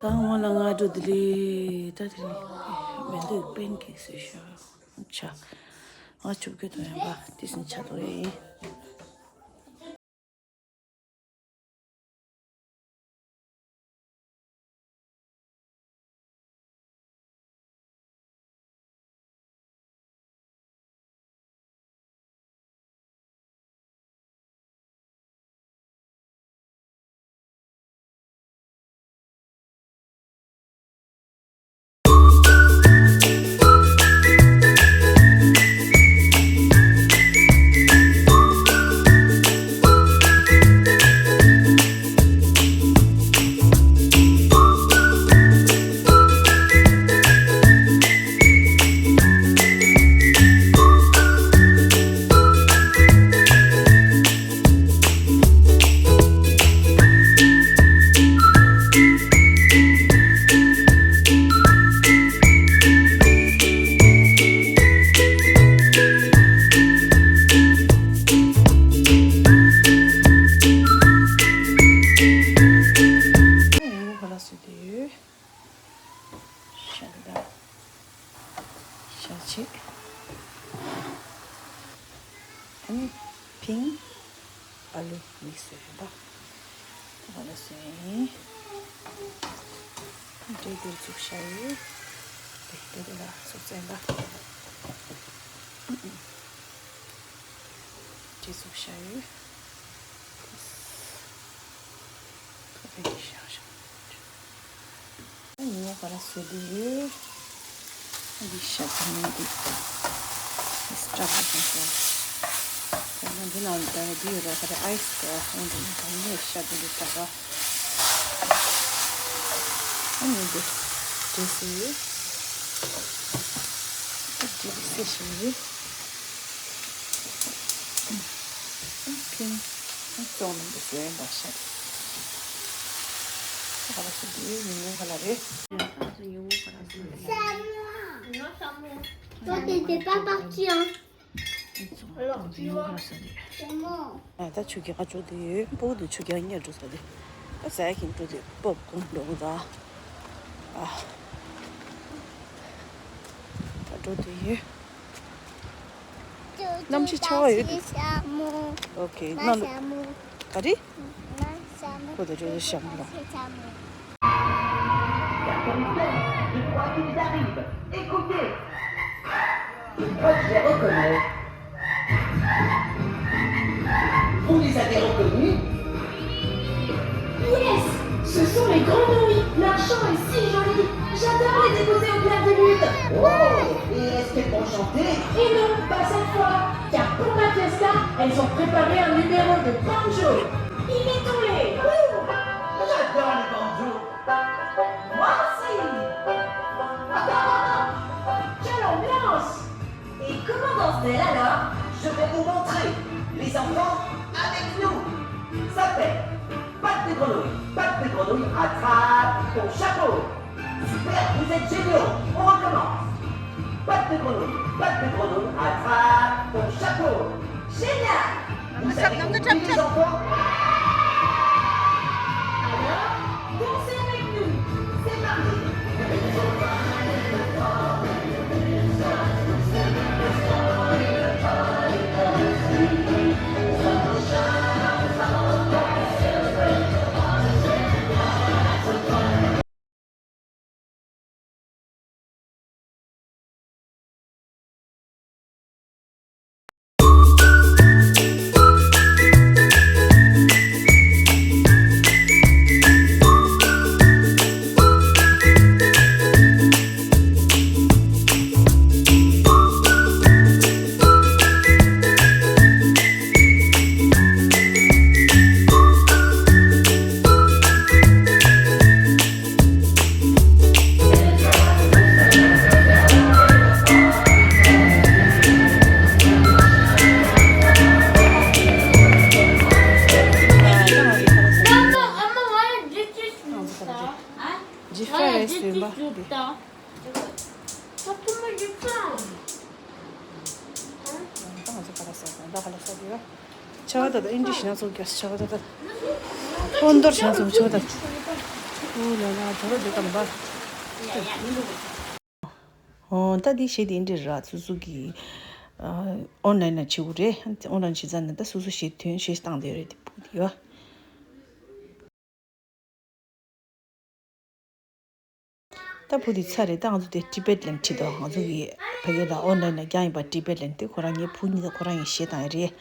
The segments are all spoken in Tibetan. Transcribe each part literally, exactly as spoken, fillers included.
ད་ང་ལ་ང་འགྲོ་དེ་རེད། ད་དེ་རེད། མེ་འདུག་པན་ཀེག་བཟོས་ཤག་ཆ། ང་ཆུ་བོ་དོན་ཡང་པ་དེ་སྲིད་ཆ་དོ་ཡིན། ཤ་ལ་ཤ་ཆེ། ཨ་ནི་ཕིང་ཨ་ལུ་མིག་སི་ཡོད་པ། ཨ་ལུ་སོ་ཡིན། འབྲས་དེ་བཙུགས་ཤ་ཡོད། འབྲས་དེ་ལ་སོ་བཙན་པ། འབྲས་བཙུགས་ཤ་ཡོད། ཐོ་རེ་ཤ་ཤ། ཉིན་མོ་ག་ར་བཟོས་བསྡད་ཡོད། འདི་ཤ་ཚ་མོ་འདི། འདི་སྐྲ་བ་ཅན་ཤ། ད་ང་འདི་ནང་ད་འདི་ཡོད་ར་ག་རེ་ཨའི་སི་ག་འོང་འདི་ནི་གང་ནས་ཤ་འདི་འདི་ད་ག་ཨ་ནི་འདི་འདྲེ་སི་ཡོད། འདི་འདྲེ་སི་ཤ་ཡོད། ཕིན། ཙོང་ནང་དུ་བཟོས་ཡིན་པ་ཤ། ཁ་ལ་སོ་དེ་ཉུང་ཉུང་ཁ་ལ་རེད། Toi, t'étais pas parti, hein? Alors, tu vois. ད་ཆུ་རྐྱལ་ཁ་ཅོ་དེ་ཡོད། སྤུ་གུ་དེ་ཆུ་རྐྱལ་ཉལ་འགྲོ་ས་དེ། ད་ཟས་ཁྱིམ་འགྲོ་དེ་པོབ་ཀོན་འགྲོ་གི་ད། ཨ། ད་འགྲོ་དེ་ཡོད། གནམ་གཤིས་ཆར་པ་ཡོད་དེ། ཨོ་ཁེ། གནམ་ག་རེ། ཁོ་དེ་འགྲོ་དེ་ཤམ་ལ། Écoutez, je crois que je les reconnais. Vous les avez reconnus ? Yes, ce sont les grenouilles. Leur chant est si joli. J'adore les écouter au clair de lune. Oh, et est-ce qu'elles vont chanter ? Et non, pas cette fois, car pour ma fiesta, elles ont préparé un numéro de banjo. Imitons-les. Ouh, j'adore les banjos. Moi aussi. Quelle ambiance ! Et comment danse-t-elle alors ? Je vais vous montrer. Les enfants, avec nous. Ça fait patte de grenouille, patte de grenouille, attrape ton chapeau. Super, vous êtes géniaux. On recommence. Patte de grenouille, patte de grenouille, attrape ton chapeau. Génial. Vous avez compris, les enfants ? Alors, dansez avec nous. C'est parti. ཇི་ཧྥ་རེ་སི་ཡིན་པ། ད་ང་ཚོ་ག་ལ་ཟ་དང་ད་ག་ལ་ཟ་དེ་བ། ཆ་བ་ད་ད་ཨིན་ཇི་ཞིག་ན་ཚོ་རྒྱ་ཆ་བ་ད་ད། ཧོན་དོར་ཞིག་ན་ཚོ་ཆ་བ་ད། ཨོ་ལ་ལ་དོ་རོ་དེ་ཀམ་པ། ཨོ་ད་འདི་གཞས་དེ་འདྲ་ར་སོ་སོ་གི་ཨོན་ལན་ན་བྱེད་དགོས་རེད། ཨོན་ལན་བྱེད་ཙང་ནི་ད་སོ་སོ་གཞས་ཐོན་གཞས་བཏང་བསྡད་རེད། དེ་ཕུ་དེ་ཡོད། ད་ཕུ་དེ་ཚར་རེད། ད་ང་ཚོ་དེ་ཊི་བེཊ་ལན་ཁྲིད་དོ། ང་ཚོ་གི་ཕ་གི་ལ་ཨོན་ལན་ན་རྒྱག་ཡིན་པ། ཊི་བེཊ་ལན་དེ་ཁོ་རང་ངའི་བུ་གཉིས་ད་ཁོ་རང་ངའི་གཞས་བཏང་ཡ་རེད།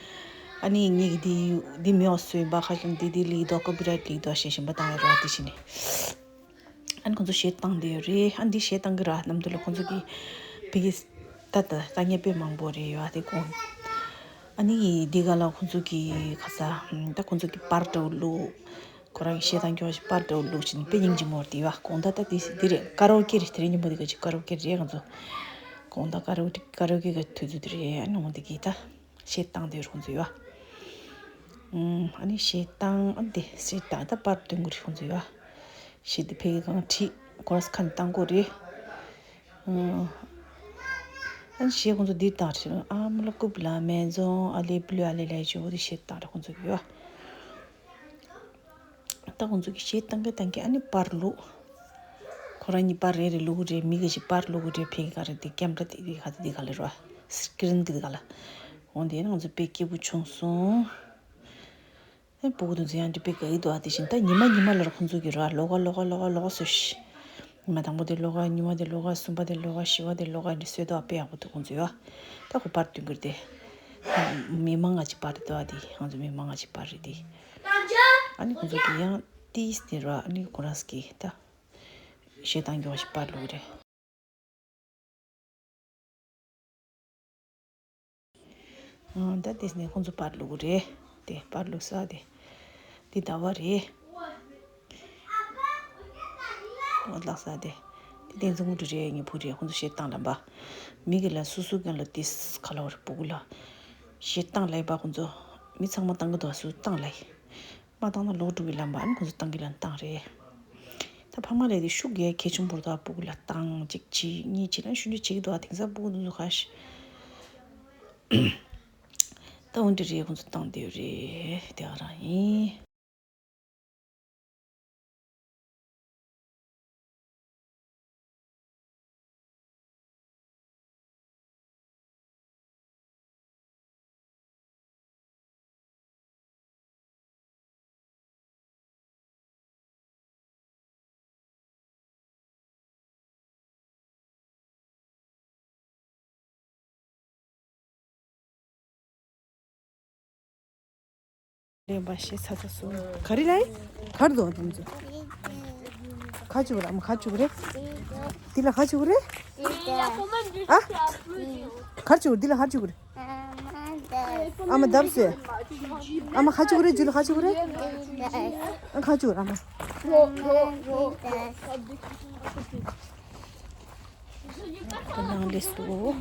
ཨ་ནི་ངེད་ཀྱི་དེ་དེ་མི་ཡོང་སོ་ཡིན་པ། ཁ་ཤས་དེ་དེ་ལིག་དོ་ཀོ་པི་རའེ་ཊི་ལིག་དོ་ཞེས་ཞིམ་པ་བཏང་ཡ་རོགས་དེ་བྱས་ནས། ཨ་ནི་ཁོང་ཚོ་གཞས་བཏང་བསྡད་ཡོད་རེད། ཨ་འདི་གཞས་བཏང་གི་ར་ནམ་དུ་ལ་ཁོང་ཚོ་གི་ཕ་གི་ད་ད་ད་ངས་དཔེ་མང་པོ་རེད་ཡོད་ཨ་དེ་གོང་། ཨ་ནི་འདི་ག་ལ་ཁོང་ཚོ་གི་ཁ་ས་ད་ཁོང་ཚོ་གི་པར་འདྲ་བོ་བླུགས། ཁོ་རང་གི་གཞས་བཏང་སྐྱོ་བ་ཞིག་པར་འདྲ་བོ་བླུགས་ཕྱིན་དཔེ་སྙིང་རྗེ་མོ་རེད་དེ་ཡོད། དགོང་དག་ད་དེ་འདི་རེད། ཀ་ར་ཨོ་ཀེ་རེད། དེ་རིང་ཉིན་མོ་འདི་ག་ཅིག་ཀ་ར་ཨོ་ཀེ་རེད། ང་ཚོ་དགོང་དག་ཀ་ར་ཨོ་ཀེ་ཀ་ར་ཨོ་ཀེ་གི་དུས་ཚོད་དེ་རེད། ཨ་ནི་འོ་འདི་གི་ད། གཞས་བཏང་དེ་རུ་ཁོང་ཚོ་ཡོད། ཨམ། ཨ་ནི་གཞས་བཏང་ཨ་འདི་གཞས་བཏང་ད་པར་སྟོན་གི་རེད་ཁོང་ཚོ་ཡོད། གཞས་འདི་ཕ་གི་གང་ཁྲིད་ཁོ་རང་ཁ་ནས་བཏང་གོ་རེད། ཨམ། ཨ་ནི་གཞས་ཁོང་ཚོ་འདི་བཏང་རེད། ཨ་མ་ལ་ཀུབ་ལ་མེ་ཛོང་ཨ་ལེ་བླུ་ཨ་ལེ་ལེ་ཅོ་འོ་འདི་གཞས་བཏང་རེད་ཁོང་ཚོ་ཡོད། ད་ཁོང་ཚོ་གི་གཞས་བཏང་གི་བཏང་གི་ཨ་ནི་པར་བླུགས། ཁོ་རང་གཉིས་པར་རེ་རེ་བླུགས་རེད། མི་གི་ཞིག་པར་བླུགས་རེད། ཕ་གི་ག་རེ་དེ་ཀེམ་ར་དེ་དེ་ག་དེ་དེ་ག་ལ་ར་སི་ཀི་རིན་དེ་དེ་ག་ལ། འོ་དེ་ནི་ང་ཚོ་དཔེ་སྐྱིད་པོ་བྱུང་སོང་། ཨེ་སྤུ་གུ་དེ་ཚོ་ཡང་འདི་དཔེ་དགའ་གི་འདུག་ཨ་དེ་བཞིན་ད་ཉི་མ་ཉི་མ་ལ་ར་ཁོང་ཚོ་གི་ར་ལོ་ག་ལོ་ག་ལོ་ག་ལོ་ག་སོ་ཤི། ཉི་མ་དང་པོ་དེ་ལོ་ག་ཉི་མ་དེ་ལོ་ག་གསུམ་པ་དེ་ལོ་ག་བཞི་པ་དེ་ལོ་ག་འདི་སོས་འདུག་ཨ་དཔེ་ཡག་པོ་འདུག་ཁོང་ཚོ་ཡོད། ད་ཁོ་པར་སྟོན་གི་རེད་དེ། མི་མང་ང་ཅིག་པར་རེད་འདུག་ཨ་དེ་ང་ཚོ་མི་མང་ང་ཅིག་པར་རེད་དེ། ཨ་ནི་ཁོང་ཚོ་གི་ཡང་ཏིས་དེ་ར་ཨ་ནི་ཁོ་རང་སྐྱིད་ད། གཞས་བཏང་རྒྱུ་བ་ཞིག་པར་བླུགས་རེད། ཨང་ད་དེ་ནས་ཁོང་ཚོ་པར་བླུགས་རེད། དེ་པར་བླུགས་ས་དེ། དེ་ཟླ་བ་རེད། ཨོ་ལགས་ས་དེ། དེ་བསྟན་འཛིན་དངོས་གྲུབ་རེད། ངའི་བུ་རེད། ཁོང་ཚོ་གཞས་བཏང་ལབ་པ། མི་གི་ལ་སུ་སུ་གང་ལ་དེ་ཁ་ལ་བར་སྤུ་གུ་ལ། གཞས་བཏང་ལབ་པ་ཁོང་ཚོ། མི་ཚང་མ་བཏང་གི་འདུག་སུ་བཏང་ལབ། མ་བཏང་ན་ལོག་འགྲོ་གི་ལབ་པ། ཨ་ནི་ཁོང་ཚོ་བཏང་གི་ལབ་བཏང་རེད། ད་ཕ་མ་ལས་དེ་ཤུགས་རྒྱག་གལ་ཆེན་པོ་རེད། ད་སྤུ་གུ་ལ་བཏང་གཅིག་བྱེད་གཉིས་བྱེད་ན་ཤུགས་འདྲ་བྱེད་ཀྱི་འདུག་ཨ་དེང་སང་སྤུ་གུ་དེ་ཚོ་ཁ་ཤས། ད་འོན་ཏེ་རེད་ཁོང་ཚོ་བཏང་བསྡད་ཡོད་རེད། དེ་ག་རང་ཡིན། ལེན་པ་ཞེས་ཚ་ཚ་སོ། ག་རེ་ལབ་ཡིན། གར་འདུག་དེ་ཚོ། ག་བྱེད་གི་རེད། ཨ་མ་ག་བྱེད་གི་རེད། འདི་ལ་ག་བྱེད་གི་རེད། ཨ། ག་བྱེད་གི་རེད། འདི་ལ་ག་བྱེད་གི་རེད། ཨ་མ་བརྡབ་སོང་། ཨ་མ་ག་བྱེད་གི་རེད། འདི་ལ་ག་བྱེད་གི་རེད། ཨ་ག་བྱེད་གི་རེད། ཨ་མ། ཁོ་ནང་ལས་སུ།